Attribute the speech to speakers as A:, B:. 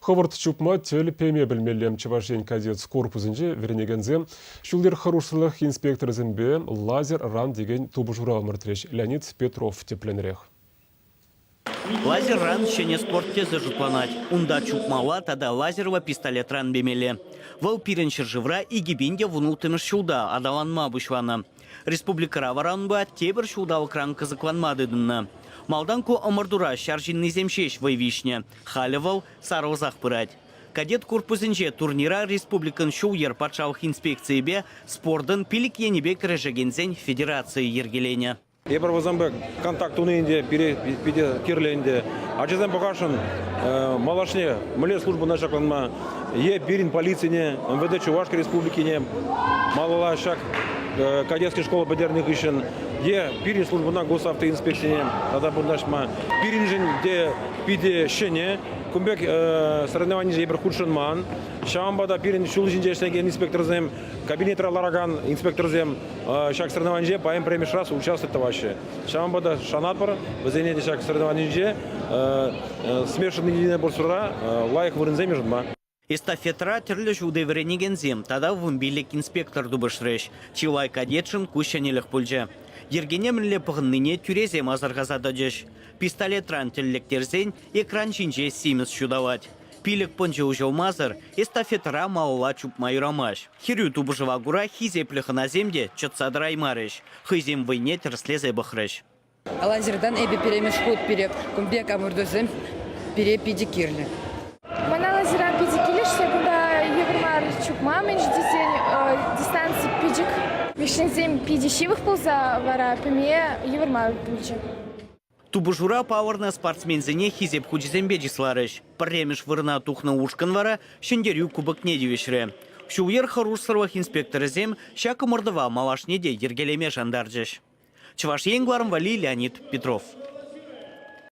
A: Хӑвӑрт чупма тӗл пеме пӗлмелле. Чӑваш Ен кадет корпусӗнче вӗренекенсем ҫул-йӗр хӑрушсӑрлӑх инспекторӗсемпе лазер-ран текен тупӑшура ӑмӑртрӗҫ. Леонид Петров тӗплӗнрех.
B: Лазерран ҫӗнӗ спорт тӗсӗ шутланать. Унта чупмалла тата лазерлӑ пистолетран пемелле. Вӑл пирӗн ҫӗршывра 2016 ҫулта аталанма пуҫланӑ. Республикӑра вара унпа тепӗр ҫулталӑкран кӑсӑкланма тытӑннӑ. Малтан ку ӑмӑртура ҫар ҫыннисем ҫеҫ вӑй виҫнӗ. Халӗ вӑл сарӑлсах пырать. Кадет корпусӗнче турнира республикӑн ҫул-йӗр патшалӑх инспекцийӗпе спортӑн пилӗк енӗпе кӗрешекенсен федерацийӗ йӗркеленӗ.
C: Эпир вӗсемпе контакт туни ӗнтӗ пире питӗ кирлӗ ӗнтӗ. Ачасем пӑхасшӑн малашне мӗнле службӑна ҫакланма е пирӗн полицине, МВД Чувашской Республикине малалла ҫак кадетский школа пӗтернӗ хыҫҫӑн е пирӗн службӑна госавтоинспекцине тата вырнаҫма. Пирӗншӗн те питӗ ҫӗнӗ. Кун пек соревнованисене эпир хутшӑнман. Ҫавӑнпа та пирӗн ҫул ҫинче ӗҫлекен инспекторсем, кабинетра ларакан инспекторсем Ҫак соревнованинче паян пӗрремӗш раз участвовать тӑваҫҫӗ. Ҫавӑнпа та шанатпӑр, вӗсене те ҫак соревнованинче смешанный единоборствӑра лайӑх вырӑнсем йышӑнма.
B: Эстафетӑра тӗрлӗ ҫулти вӗренекенсем тата 15 инспектор тупӑшрӗҫ. Чылай кадетшӑн ку ҫӗнӗлӗх пулчӗ. Йӗркене мӗнле пӑхӑннине тӳресем асӑрхаса тӑчӗҫ. Пистолетран тӗл лектерсен экран ҫинче симӗс ҫуталать. Пилӗк пӑнчӑ уҫӑлмасӑр эстафетӑра малалла чупма юрамасть. Хӗрӳ тупӑшӑва кура хисеплӗ хӑнасем те чӑтса тӑраймарӗҫ, хӑйсен вӑйне тӗрӗслесе пӑхрӗҫ.
D: Лазертан эпӗ пӗрремӗш хут пире кун пек ӑмӑртусем пире питӗ кирлӗ.
E: Мана лазеран питӗ килӗшсе кунта йывӑр мар чупма, мӗншӗн тесен дистанци пӗчӗк. Ҫынсем питӗ ҫывӑх пулса вара пӗме йывӑр мар пулчӗ.
B: Тупӑшура палӑрнӑ спортсменсене Хисеп хучӗсемпе чысларӗҫ. Пӗрремӗш вырӑна тухнӑ ушкӑн вара Ҫӗнтерӳ кубокне тивӗҫрӗ. Ҫул-йӗр хӑрушсӑрлӑх инспекторӗсем ҫак ӑмӑртӑва малашне те йӗркелеме шантарчӗҫ. Чӑваш Ен кӑларӑм валли Леонид Петров.